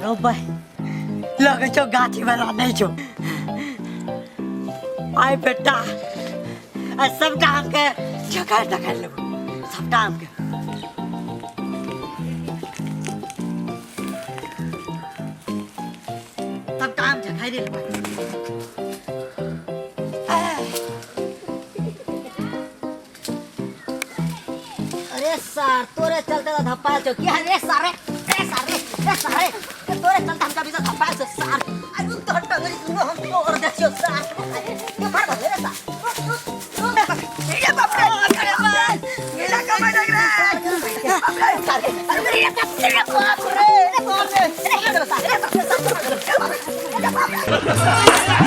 रौ भाई, लगै छौ गाछी वाला नहि छौ। आइ बेटा, आ सबटा आमके झकारि तकारि लेबो, सबटा आमके। सबटा आम झकारि लेबो। अरे सार, तोरे चलते तो धप्पा छो क्या रे सारे? रे सारे, रे सारे, ए तोरे चलते हमका भी धप्पा छो सार। अरे तो टंगरी सुनो, हम तो और देखियो सार। ये मार भले रे सार। ये बाप रे, अरे बाप मेरा कमाई लग रहा है। बाप रे, अरे रे बाप रे, बाप रे, बाप रे, रे सार, रे सार, रे बाप रे।